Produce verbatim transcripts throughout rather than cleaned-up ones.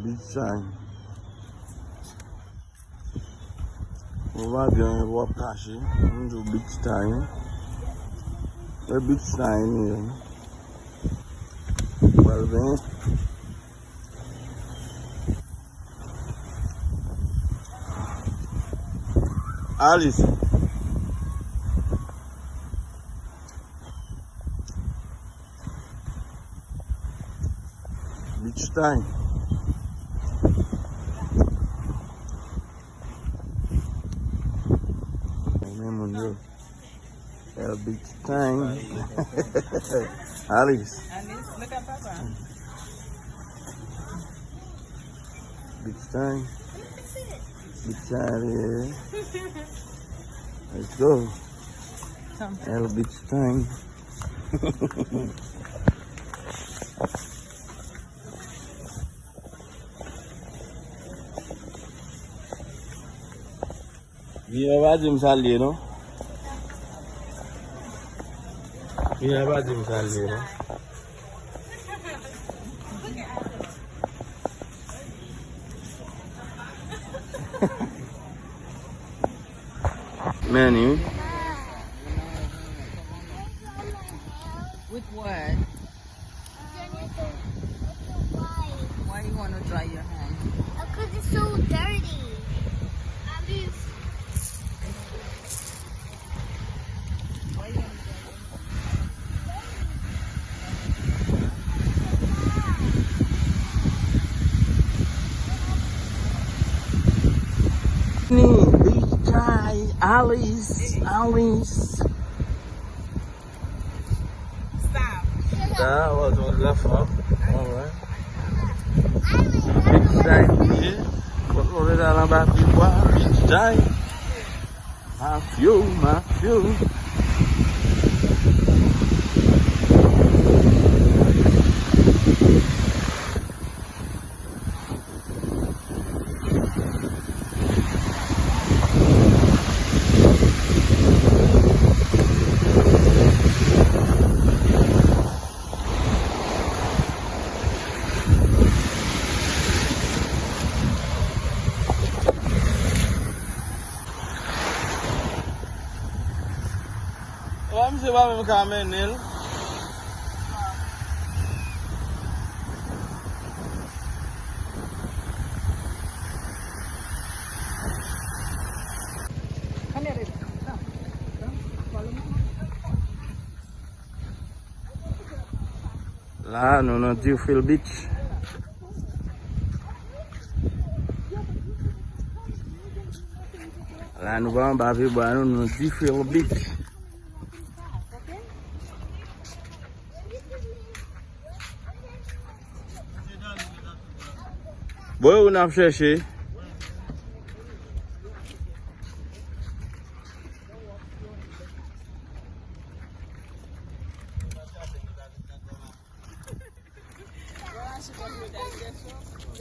Beach time. Ou pa byen, w ap kache. M di w beach time. E beach time, ye. Pral benyen. Alice. Beach time. Men moun yo. El beach time. Alice. Alice, look at Papa. Beach time. Beach time, yeah. Let's go. Come. El beach time. Mira pa di m sa l ye, non. Mira pa di m sa l ye, non. Manny, wi. With what? Why you wanna dry your hand? Because it's so dirty. Why you wanna dry your hand? Beach time, Alice, Alice. Sa, w ap jwenn gran fanm. Alright. Beach time, yeah. Kot nou ret al anba pye bwa, beach time. Mafyo, mafyo. Wè, misye pa menm ka mennen l. La, nou nan Deerfield Beach. La, nou pa anba pye bwa, nou, nou Deerfield Beach. Bon, yo, n ap chèche.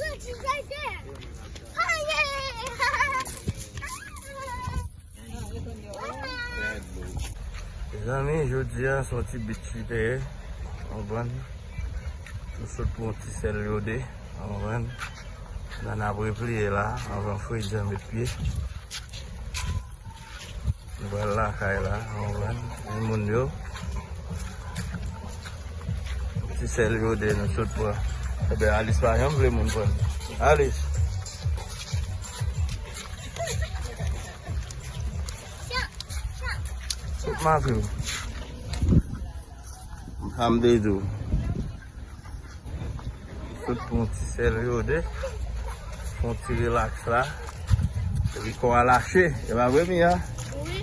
Look, she's right there. Oh, yeah. Mezanmi, jodi a, se yon ti beach li te ye, w konprann? Nou sot pran yon ti sèl yode, w konprann? Nan n ap repliye la, anvan fredi an met pye. Nou pral lakay la, w konprann? Ni moun yo. Ti sèl yode nou sot pran. Ebyen, Alice pa janm vle moun pran. Alice. Tout mafyo. Sa m te di w. Sot pou yon ti sèl yode. Fè yon ti relaks la. Epi kò a lache. E pa vre, Mia? Wi.